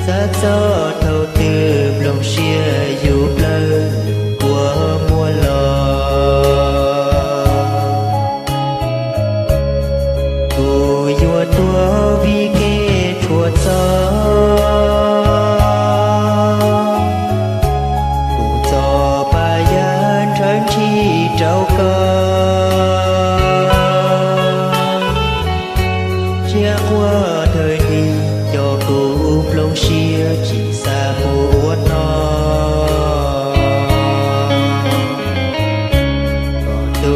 Xav txog thaum twg nplooj siab yus plawv lub kua muag los, kuv yuav tuag vim kev tshuav txog. Kuv txoj pa yam nrhawv nrhis rau koj, tsiaj quaj thawj dig coj kuv nplooj siab tsis xav mus ua no. Koj tu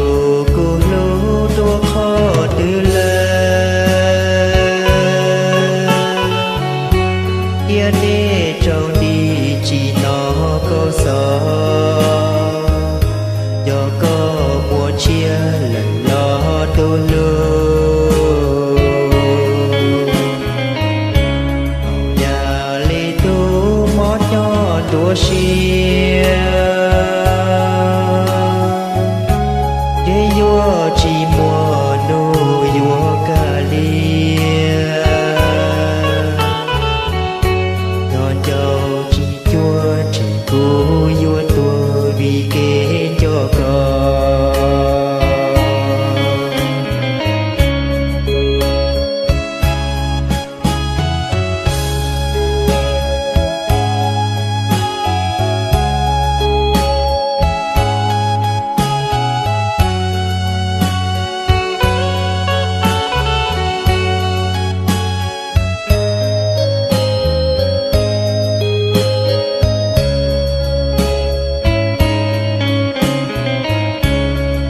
kuv hlub dua qhov twg lawm, thiab neb tsaus nti tsis hnov koj xov. Yog koj muaj tshiab lawm los tus hlub, yam li tus mob nyob nruab siab, ces yuav tsis muaj hnub yuav kaj liam. Nyob ncaus tsis cuag ntshe kuv yuav tuag vim kev nco koj.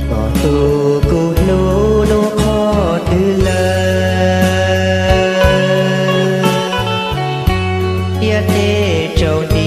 Koj tu kuv hlub dua qhov twg lawm, thiab neb tsaus nti